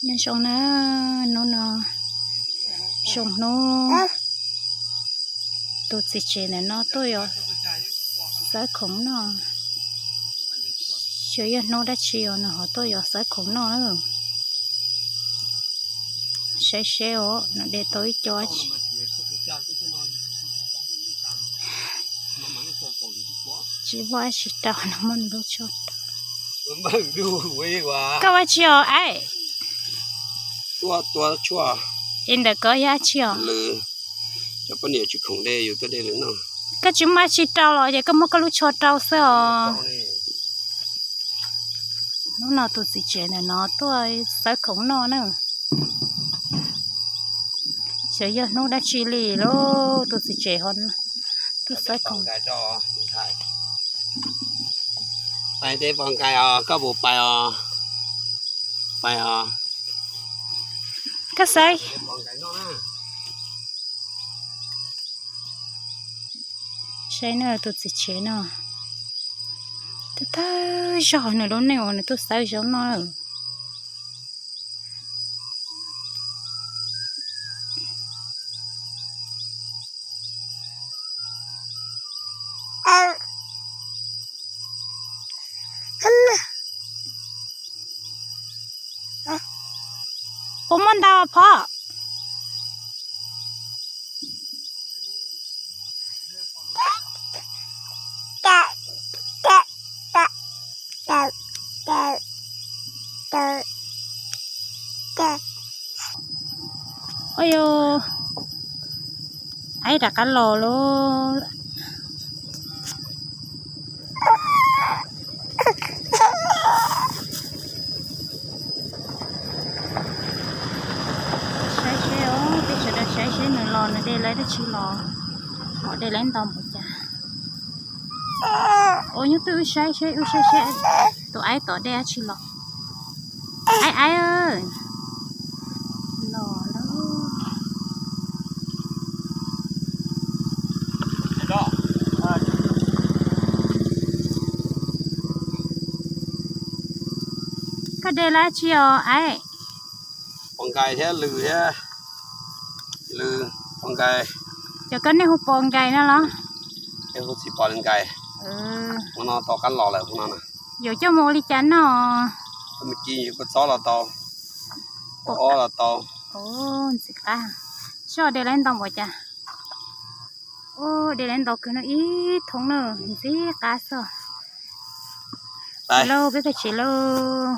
Nyob zoo na, hnub no zoo hnub, tus txiv tsev ntawm no tuaj yuav xawb khoom noj. Xyov yog hnub dab tsi os nws ho tuaj yuav xawb khoom noj na. Saib seb os, nws de tau ib co tsis muaj dab tsi rau, nws muab nws lub tsho rau. Koj ua tsi os aib? Es ntawm koj yog dab tsi os? Koj tsis muaj dab tsi rau los ces koj muab koj lub tsho rau xwb os. Hnub no tus txiv tsev ntawm no tuaj xawb khoom noj na. Xyov yog hnub dab tsi li lauj, tus txiv tsev ho tuaj xawb khoom. Pais teb pov nkais os, koj puas pais os? Pais os. Koj xawb. Saib na tus txiv tsev no, twb tawg zog nws lub neej uas nws tuaj xawb zaub noj. Puas muaj ntau phom? Ua yog aib rov qab los lauj. Saib seb os, peb sawv daws saib seb nws los nws de lawv dab tsi los. Ho de lawv ntau npaum cas. Ua nyob twb wb saib seb, wb saib seb tus aib tom de dab tsi los. Aib aib, los lauj. Koj de lawv dab tsi os aib? Pos nkais thiab lws thiab, lws, pos nkais. Cov koj nej hu pos nkais no los? Hu txiv pos nkais. Hnub no tau qab los lawm hnub no. Yuav coj mus ua li cas noj? Coj mus ci kua txob los tau, kua ob los tau. Ntxim qab. Soj de lawv ntau npaum cas? De lawv ntau kawg no, ib thoob na, ntxim qab xwb. Lauj, peb pem tsev lauj.